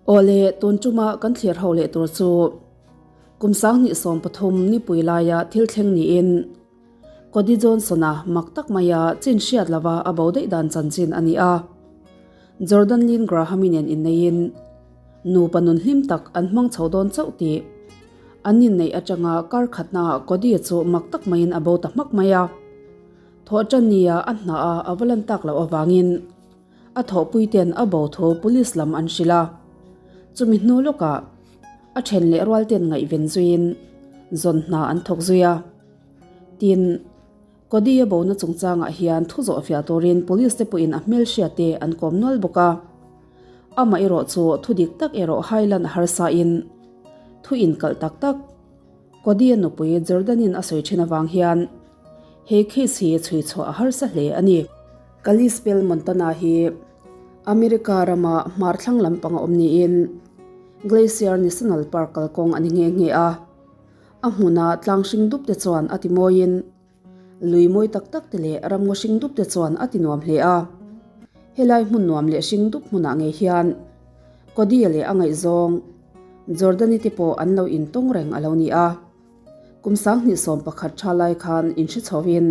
Awle, tun tuma kan thlir ho leh tur chu kum 2013 nipui laia thil thleng niin Cody Johnson-a mak tak maia chin hriat lova a bo daih dan chanchin a ni a. Jordan Lynn Graham-i nen inneiin nupa nun hlim tak an hmang chho dawn chauh tih an inneih atanga kar khatnaah Cody chu mak tak maiin a bo ta hmak mai a. Thawhṭan nia a hna a a va lan tak loh avangin a thawhpuite'n a bo thu police lam an hrilh a. Chumi hnu lawkah a ṭhen leh rualte'n ngaihven zuiin zawn hna an thawk zui a. Tin, Cody-a bona chungchangah hian thu zawh fiah turin police te pawhin a hmelhriat te an kawm nual bawk a. Amah erawh chu thu dik tak erawh hailan a harsa in thu inkalh tak tak Cody-a nupui Jordan-in a sawi thin avang hian he case hi chhui chhuah a harsa hle a ni. Kalispell, Montana hi America rama hmar thlang lampang a awm niin Glacier National Park kalkawng a ni nghe nghe a. A hmuna tlang hring dup te chuan a ti mawiin lui mawi tak tak te leh ramngaw hring dup te chuan a ti nuam hle a. Helai hmun nuam leh hring dup hmunah ngei hian Cody-a leh a ngaihzawng Jordani te pawh an lo intawng reng a lo ni a. Kum 2011 tha lai khan inhre chhoin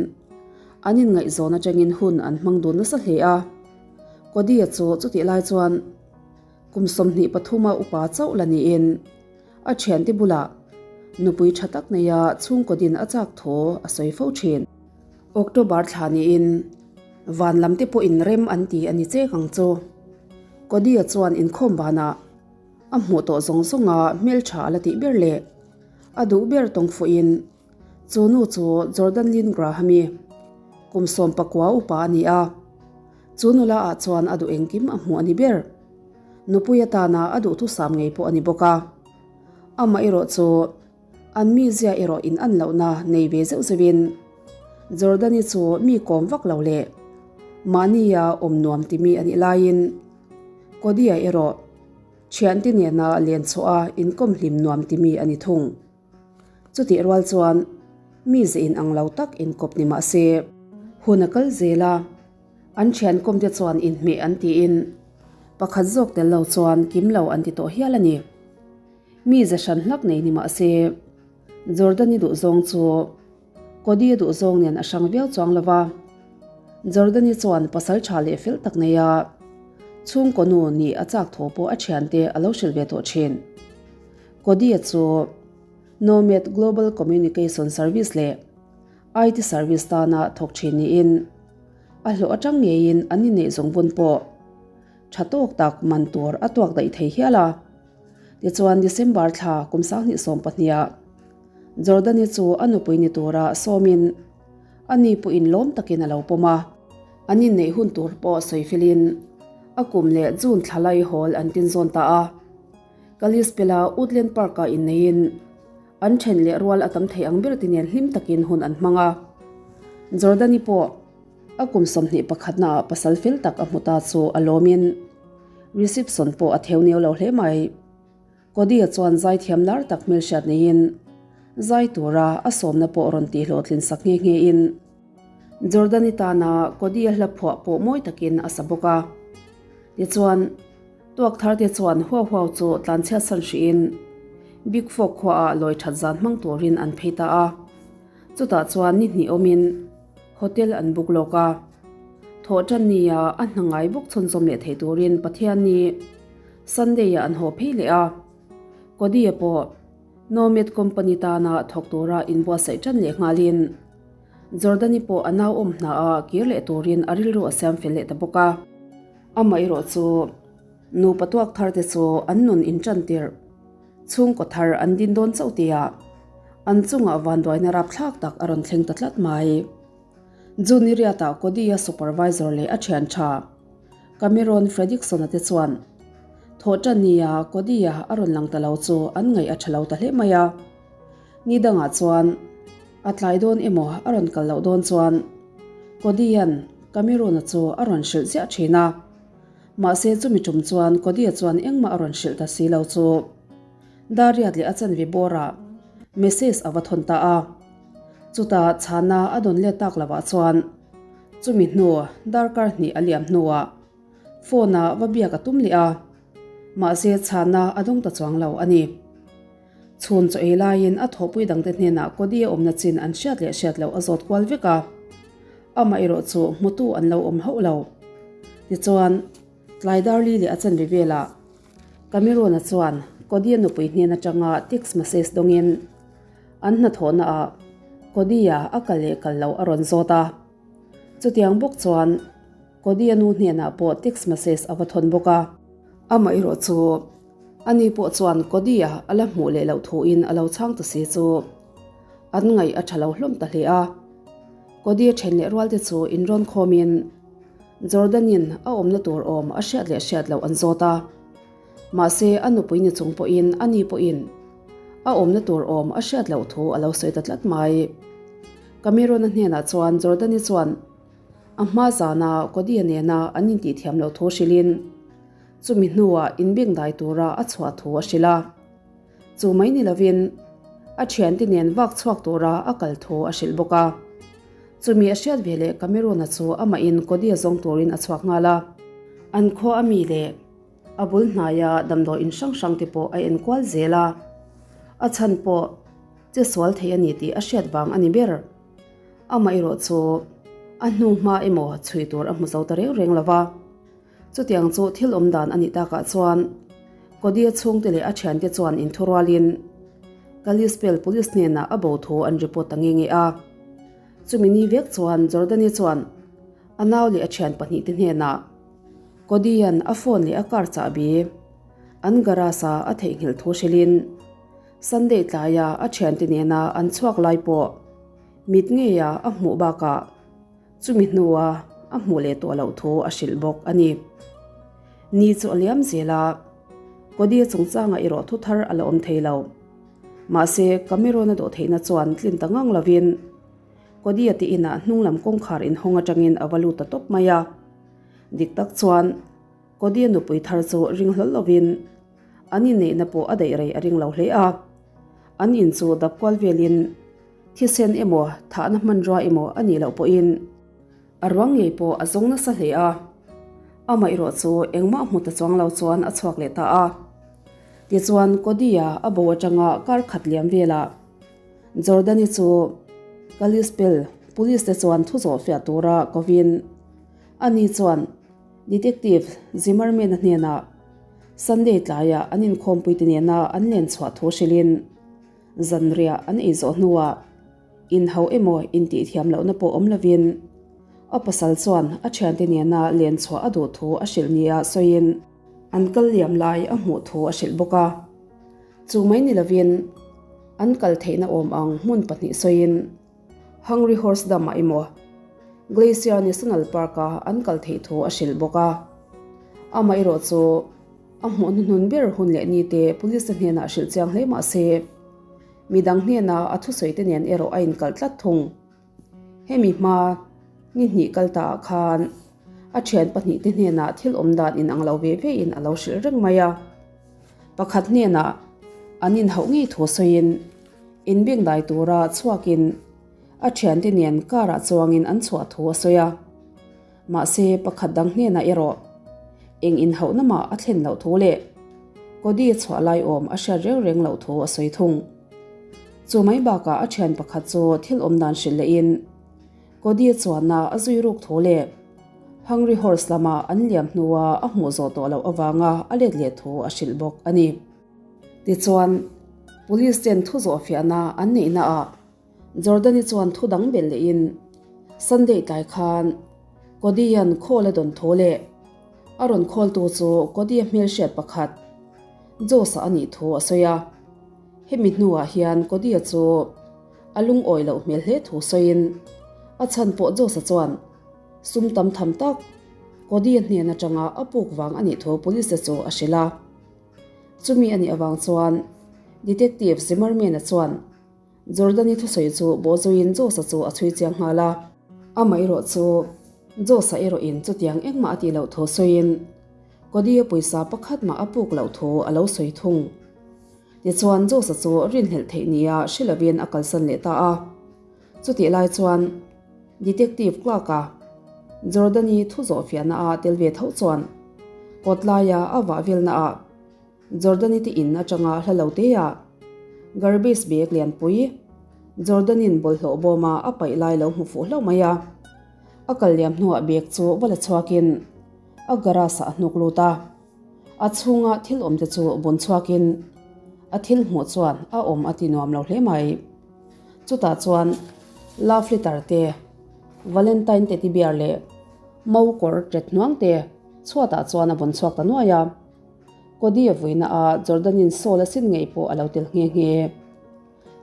an inngaihzawn atangin hun an hmang dun nasa hle a. Cody-a chu chutih lai chuan kum 23 a upa chauh la niin A thiante bulah nupui tha tak neia chhungkaw din a chak thaw a sawi fo thin. October thla niin van lam te pawhin rem an ti a ni chek ang chu. Cody-a chuan inkhawm banah a hmuh tawh zawng zawnga hmeltha a la tih ber leh a duh ber tawng fuhin chu nu chu Jordan Lynn Graham-i kum 19 upa a ni a. Chu nula ah chuan a duh engkim a hmuh a ni ber. Nupui atana a duhthusam ngei pawh a ni bawk a. Amah erawh chu an mizia erawh in an lohna nei ve zeuh zeuhin Jordani chu mi kawm vak lo leh mahnia awm nuam timi a nih laiin Cody-a erawh thiante nena len chhuah a inkawm hlim nuam timi a ni thung. Chutih rual chuan mi ze in ang lo tak inkawp ni mah se, hun a kal zel a, an thian kawmte chuan inhmeh an tiin pakhat zawk tel lo chuan kim lo an ti tawh hial a ni. Mi ze hran hlak nei ni mah se, Jordan-i duhzawng chu Cody-a duhzawng nen a hrang viau chuang lo va. Jordan-i chuan pasal tha leh fel tak nei a, chhungkaw nu nih a chak thaw pawh a thiante a lo hrilh ve tawh thin. Cody-a chu Nomad Global Communication Service leh IT Service tana thawk thin niin a hlawh atang ngeiin an inneih zawng bun pawh tha tawk tak man tur a tuak daih thei hial a. Tichuan December thla kum 2012 ah Jordan-i chu a nupui ni tura sawmin a ni pawhin lawm takin a lo pawm a. An inneih hun tur pawh sawi felin a kum leh June thla lai hawl an tinzawn ta a. Kalispela Woodland Park-ah inneiin an then leh rual a tam thei ang ber ti nen hlim takin hun an hmang a. Jordani pawh a kum 21 naah pasal fel tak a hmu ta chu a lawmin reception pawh a theu neu lo hle mai. Cody-a chuan zaithiam lar tak hmelhriat neiin zai tura a sawmna pawh rawn tihhlawhtlin sak nghe nghein Jordani tana Cody-a hla phuah pawh mawi takin a sa bawk a. Tichuan. Tuak thar te chuan huau huau chu tlanchhiat san hrihin Big Fork khuaah lawi that zan hmang turin an phei ta a. Chutah chuan ni hnih awmin hotel an book lawk a. Thawhtan nia a hna ngai bawk chhunzawm leh thei turin Pathianni Sunday-ah an haw phei leh a. Cody-a pawh Nomad Company tana thawk tura inbuatsaih tan leh nghalin Jordani pawh a nau awm hnaah kir leh turin a rilru a siam fel leh ta bawk a. Amaherawh chu nupa tuak thar te chu an nun intan tirh. Chhungkaw thar an din dawn chauh tia an chungah vanduaina rapthlak tak a rawn thleng ta tlat mai. June ni riatah Cody-a supervisor leh a thian tha Cameron Fredrickson-a te chuan thawhtan nia Cody-a a rawn lang ta lo chu an ngaih a tha lo ta hle mai a. Ni dangah chuan a tlai dawn emaw a rawn kal loh dawn chuan Cody-a'n Cameron-a chu a rawn hrilh ziah thin a. Mahse chumi tum chuan Cody-a chuan engmah a rawn hrilh ta si lo chu Dariat leh a chanve bawrah message a va thawn ta a. Chutah chhana a dawn let tak lovah chuan chumi hnu darkar hnih a liam hnuah phone-a va biak a tum leh a. Mahse chhanna a dawng ta chuang lo a ni. Chhun chaw ei laiin a thawhpui dangte hnenah Cody a awmna chin an hriat leh hriat loh a zawt kual vek a. Amah erawh chu hmutu an lo awm hauh lo. Tichuan, tlai darli leh a chanve velah Cameron-a chuan Cody-a nupui hnen atanga text message dawngin an hnathawhnaah Cody-a a kal leh kal loh a rawn zawt a. Chutiang bawk chuan Cody-a nu hnenah pawh text message a va thawn bawk a. Amah erawh chu ani pawh chuan Cody-a a la hmuh leh loh thuin a lo chhang ta si chu an ngaih a tha lo hlawm ta hle a. Cody-a then leh rual te chu inrawn khawmin Jordan-in a awmna tur awm a hriat leh hriat loh an zawt a. Mahse a nupui ni chung pawhin ani pawhin a awmna tur awm a hriat loh thu a lo sawi ta tlat mai. Cameron-a hnenah chuan Jordan-i chuan a hma zana Cody-a nena an intihthiam loh thu hrilhin chumi hnuah inbengdai tura a chhuah thu a hrilh a. Chu mai ni lovin a thiante nen vak chhuak tura a kal thu a hrilh bawk a. Chumi a hriat ve leh Cameron-a chu amahin Cody-a zawng turin a chhuak nghal a. An khua a mi leh a bul hnaia damdawi in hrang hrang te pawh a enkual zel a. A chhan pawh che sual thei a ni tih a hriat vang a ni ber. Amaherawh chu a hnu hma emaw chhui tur a hmu zo ta reng reng lo va. Chutiang chu thil awm dan a nih takah chuan Cody-a chhungte leh a thiante chuan inthurualin Kalispell Police hnenah a bo thu an report ta nge nge a. Chumi ni vek chuan Jordani chuan a nau leh a thian pahnihte hnenah Cody-a'n a phone leh a car chahbi an garage-a a theihnghilh thu hrilhin Sunday tlaia a thiante nena an chhuak lai pawh mit ngeia a hmuh bakah Chumi hnua a hmuh leh tawh loh thu a hrilh bawk a ni. Ni chu a liam zel a, Cody-a chungchangah erawh thu thar a la awm thei lo. Mahse, Cameron-a dawh theihna chuan tlin ta ngang lovin Cody-a te inah hnunglam kawngkhar inhawng atangin a va lut ta tawp mai a. Dik tak chuan Cody-a nupui thar chu ring hlawl lovin an inneihna pawh a daih rei a ring lo hle a. An in chu dap kual velin Thisen emaw, thahna hmanrua emaw a nih loh pawhin a ruang ngei pawh a zawng nasa hle a. Amaherawh chu engmah hmu ta chuang lo chuan a chhuak leh ta a. Tichuan Cody-a a bo atanga kar khat liam velah Jordan-i chu Kalispell Police te chuan thu zawh fiah tura kovin ani chuan Detective Zimmerman-a hnenah Sunday tlaiah an inkhawmpuite nena an len chhuah thu hrilhin Zanriah an ei zawh hnuah inhau emaw intihthiam lohna pawh awm lovin a pasal chuan a thiante nena len chhuah a duh thu a hrilh nia sawiin an kal liam lai a hmuh thu a hrilh bawk a. Chu mai ni lovin an kal theihna awm ang hmun pahnih sawiin Hungry Horse Dam-ah emaw Glacier National Park-a an kal theih thu a hrilh bawk a. Amaherawh chu A hmuh hnuhnun ber hun leh ni te police te hnenah hrilh chiang hle mah se, midang hnena a thusawi te nen erawh a inkalh tlat thung. Hemi hma ni hnih kal ta ah khan a thian pahnih te hnenah thil awm dan inang lo ve ve in a lo hrilh reng mai a. Pakhat hnenah an inhauh ngei thu sawiin inbengdai tura chhuakin a thiante nen car ah chuangin an chhuah thu a sawi a. Mahse, pakhat dang hnenah erawh eng inhauhna mah a thlen loh thu leh Cody chhuah lai awm a hriat reng reng loh thu a sawi thung. Chu mai bakah a thian pakhat chu thil awm dan hrilh lehin Cody chuanna a zui ruk thu leh Hungry Horse lama an liam hnua a hmuh zawh tawh loh avanga a let leh thu a hrilh bawk a ni. Tichuan, Police ten thu zawh fiahna an neihnaah Jordan-i chuan thu dang belh lehin, Sunday tlai khan Cody-a'n khawl a dawn tho leh a rawn khawltu chu Cody-a hmelhriat pakhat Josh-a a nih thu a sawi a. Hemi hnuah hian Cody-a chu a lungawi loh hmel hle thu sawiin a chhan pawh Josh-a chuan sum tam tham tak Cody-a hnen atanga a puk vang a nih thu police-te chu a hrilh a. Chumi a nih avang chuan Detective Zimmerman-a chuan Jordan-i thusawi chu bawhzuiin Josa chu a chhui chiang nghal a. Amaherawh chu Josa erawhin chutiang engmah a tih loh thu sawiin Cody-a pawisa pakhat mah a puk loh thu a lo sawi thung. Tichuan Josa chu rinhlelh theih nia hre lovin a kalsan leh ta a. Chutih lai chuan Detective Clark-a Jordan-i thu zawhfiahna a tel ve tho chuan kawtlaia a vah velnaah. Jordani te in atanga hla lo te ah garbage bag lianpui Jordanin bawlhhlawh bawma a paih lai lo hmu fuh hlauh mai a. A kal liam hnuah bag chu va la chhuakin a garage ah a hnuk lut a. A chhunga thil awmte chu bun chhuakin a thil hmuh chuan a awm a ti nuam lo hle mai. Chutah chuan love letter te, Valentine teddy bear leh mo kawr ṭet hnuang te chhuatah chuan a bun chhuak ta nuai a. Cody a vuina a Jordan-in Saul a sin ngei pawh a lo tel nghe nghe.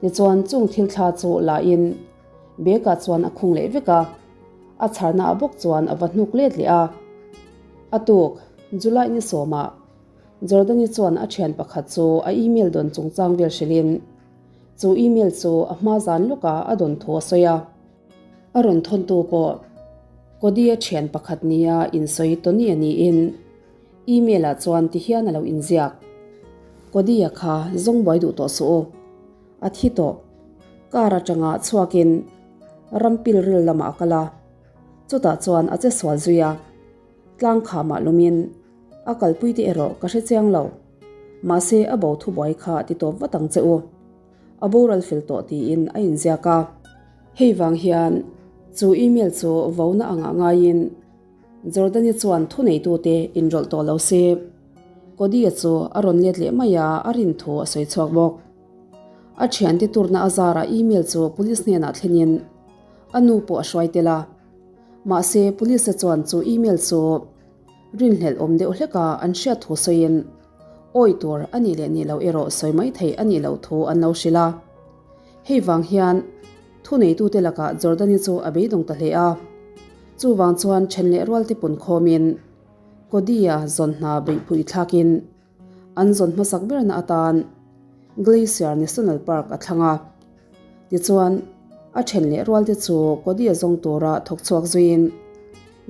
Tichuan chung thil thla chu la in bag-ah chuan a khung leh vek a, a chharna ah bawk chuan a va hnuk let leh a. A tuk, July ni sawmah Jordani chuan a thian pakhat chu a email dawn chungchang vel hrilhin chu email chu a hma zan lawkah a dawn thu a sawi a. A rawn thawntu pawh Cody-a thian pakhat nia insawi Tony-a niin Email ah chuan ti hian a lo inziak, Cody-a kha zawng buai duh tawh suh u. A thi tawh. Car atanga chhuakin ram pilril lamah a kal a, chutah chuan a che sual zui a. Tlang khamah lumin a kalpui te erawh ka hre chiang lo. Mahse a bo thubuai kha ti tawp vat ang che u. A boral fel tawh tiin a inziak a. Hei vang hian chu email chu vona angah ngaiin Jordani chuan thuneitute inrawlh tawh lo se, Cody-a chu a rawn let leh mai a, a rin thu a sawi chhuak bawk. A thiante turna a zarah email chu police hnenah thlenin a nu pawh a hruai tel a. Mahse, police-a chuan chu email chu rinhlelh awm deuh hleka an hriat thu sawiin awi tur a nih leh nih loh erawh sawi mai theih a nih loh thu an lo hrilh a. Hei vang hian thuneitute lakah Jordani chu a beidawng ta hle a. Chuvang chuan then leh rualte pun khawmin Cody-a zawn hna beihpui thlakin an zawn hmasak berna atan Glacier National Park a thlang a. Tichuan, a then leh rualte chu Cody-a zawng tura thawk chhuak zuiin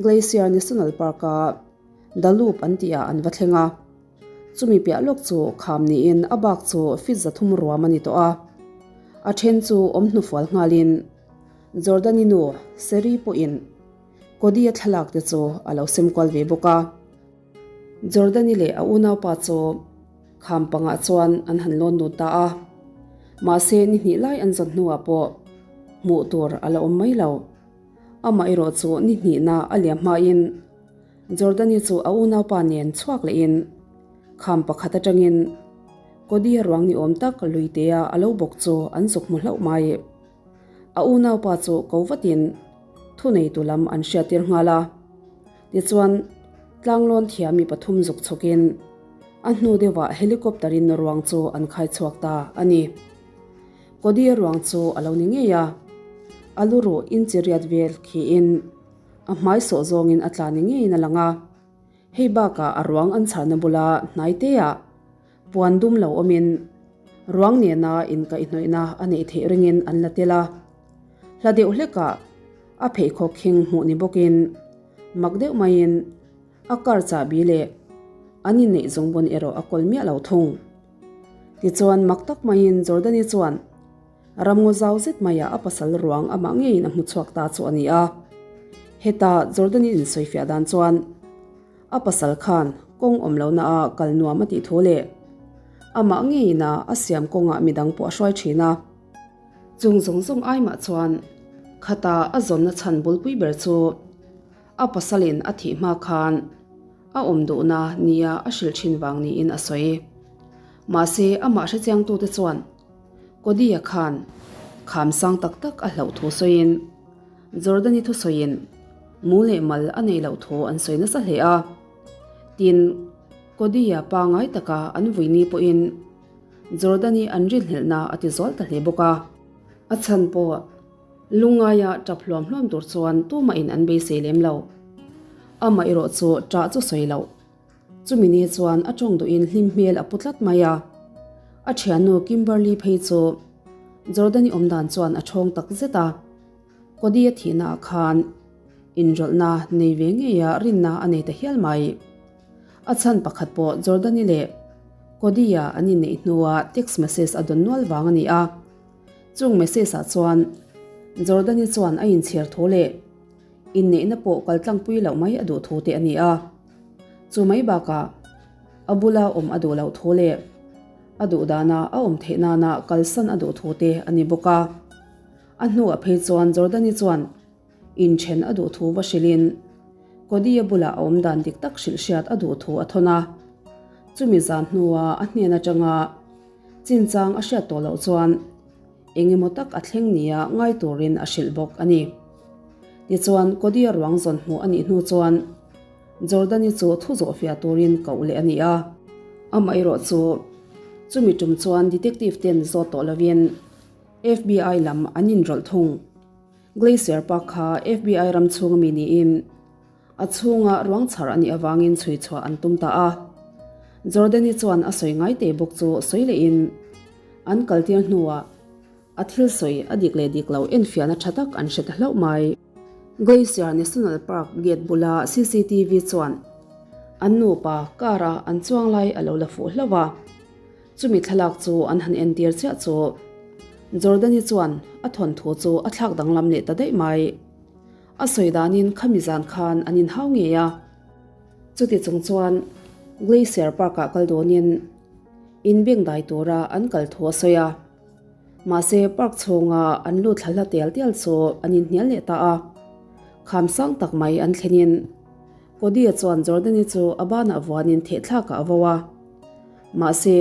Glacier National Park-a The Loop an tihah an va thleng a. Chumi piah lawk chu kham niin a bak chu fit 300 ruam a ni tawh a. A then chu awm hnufual nghalin Jordani nu Seri pawhin Cody-a thlalak te chu a lo sem kual ve bawk a. Jordani leh a unaupa chu kham pangah chuan an han lawn dun ta a. Mahse ni hnih lai an zawn hnuah pawh hmuh tur a la awm mai lo. Amah erawh chu ni hnihna a liam hmain Jordani chu a unaupa nen chhuak lehin kham pakhat atangin Cody-a ruang ni awm tak luitea a lo bawk chu an zuk hmu hlauh mai. A unaupa chu ko vatin thuneitu lam an hriattir nghal a. Tichuan, tlanglawn thiami pathum zuk chhawkin a hnu deuhah helicopter-in ruang chu an khai chhuak ta a ni. Cody-a ruang chu a lo ni ngei a, a lu ruh inchiriat vel khiin a hmai sawh zawngin a tla ni ngeiin a lang a. Hei bakah a ruang an chharna bula hnaiteah Puan dum lo awmin ruang nena inkaihhnawihna a neih theih ringin an la tel a. Hla deuh hlekah a pheikhawk khing hmuh ni bawkin mak deuh maiin a car chahbi leh an inneih zungbun erawh a kawl miah lo thung. Tichuan mak tak maiin Jordani chuan ramngaw zau zet maiah a pasal ruang amah ngeiin a hmu chhuak ta chu a ni a. Heta Jordani insawifiah dan chuan A pasal khan kawng awm lohna a kal nuam a tih thu leh amah ngeiin a a siam kawngah midang pawh a hruai thin a. Chung zawng zawng ai mah chuan khata a zawnna chhan bulpui ber chu a pasalin a thih hma khan a awm duhna nia a hrilh thin vang niin a sawi. Mahse amah hrechiangtute chuan Cody-a khan kham sang tak tak a hlauh thu sawiin Jordani thusawiin Mu leh mal a neih loh thu an sawi nasa hle a. Tin, Cody-a pangai taka an vui ni pawhin Jordan-i an rinhlelhna a ti zual ta hle bawk a. A chhan pawh lungngaia tap hluam hluam tur chuan tumahin an beisei lem lo. Amah erawh chu ṭah chu sawi loh. Chumi ni chuan a tawng duhin hlim hmel a pu tlat mai a. A thiannu Kimberly phei chu Jordan-i awm dan chuan a ṭhawng tak zet a. Cody-a thihnaah khan inrawlhna nei ve ngeia rinna a nei ta hial mai. A chhan pakhat pawh Jordan-i leh Cody-a an inneih hnua text message a dawn nual vang a ni a. Chung message-ah chuan Jordan-i chuan a inchhir thu leh inneihna pawh kaltlangpui loh mai a duh thu te a ni a. Chu mai bakah. A bula awm a duh loh thu leh a duh dana a awm theih nana kalsan a duh thu te a ni bawk a. A hnuah phei chuan Jordani chuan inthen a duh thu va hrilhin Cody-a bulah a awm dan dik tak hrilh hriat a duh thu a thawn a. Chumi zan hnua a hnen atanga chinchang a hriat tawh loh chuan eng emaw tak a thleng nia ngai turin a hrilh bawk a ni. Tichuan Cody-a ruang zawn hmuh a nih hnu chuan Jordani chu thu zawhfiah turin koh leh a ni a. Amaherawh chu chumi tum chuan detective ten zawt tawh lovin FBI lam an inrawlh thung. Glacier Park kha FBI ram chhunga mi niin a chhunga ruang chhar a nih avangin chhui chhuah an tum ta a. Jordani chuan a sawi ngai te bawk chu sawi lehin an kaltir hnuah a thil sawi a dik leh dik lo enfiahna tha tak an hre ta hlauh mai. Glacier National Park gate bula cctv chuan an nupa car a an chuang lai a lo la fuh hlauh a. Chumi thlalak chu an han entir chiah chu Jordani chuan a thawnthu chu a thlak danglam leh ta daih mai. A sawi danin khami zan khan an inhau ngei a. Chuti chung chuan Glacier Park-ah kal dawnin inbengdai tura an kal thu a sawi a. Mahse park chhunga an lut thla hla tial tial chu an inhnial leh ta a. Kham sang tak mai an thlenin Cody-a chuan Jordani chu a banah vuanin thehthlakah a vo a. Mahse,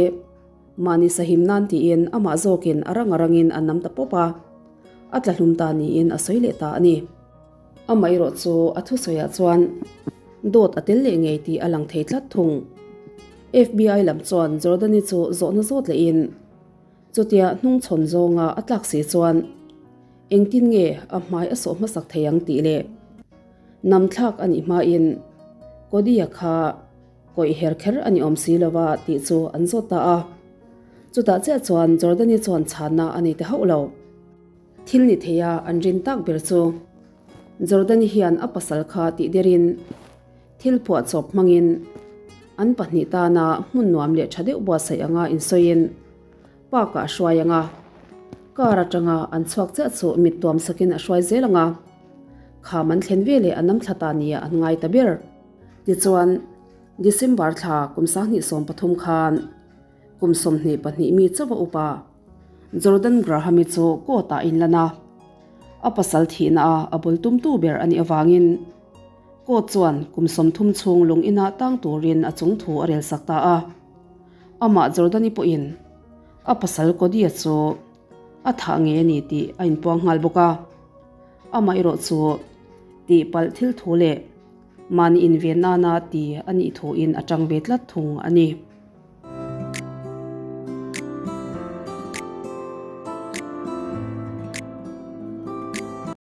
mahni sahim nan tiin amah zawkin a rang a rangin a nam ta pawp a, a tla hlum ta niin a sawi leh ta a ni. Amaherawh chu a thusawiah chuan dawt a tel leh ngei tih a lang thei tlat thung. FBI lam chuan Jordani chu zawhna zawt lehin chutia hnungchhawn zawnga a tlak si chuan engtin nge a hmai a sawh hmasak thei ang tih leh namthlak a nih hmain Cody-a kha Kawih her kher a ni awm si lo va tih chu an zawt ta a. Chutah chiah chuan Jordani chuan chhanna a nei ta hauh lo. Thil ni theia an rin tak ber chu Jordani hian a pasal kha tih derin thil phuahchawp hmangin an pahnih tana hmun nuam leh tha deuh buatsaih anga insawiin park-ah a hruai ang a, car atanga an chhuak chiah chu mit tuam sakin a hruai zel ang a, kham an thlen veleh a nam thla ta nia an ngai ta ber. Tichuan, December thla kum 2013 khan kum 22 mi chauha upa Jordan Graham-i chu court-ah a inlan a, a pasal thihna a a bul tumtu ber a nih avangin court chuan kum 30 chhung lung inah tang turin a chung thu a relsak ta a. Amah Jordan-i pawhin a pasal Cody-a chu a thah ngei a ni tih a inpuang nghal bawk a. Amaherawh chu tihpalh thil thu leh Mahni inven nana ti a nih thuin a tang ve tlat thung a ni.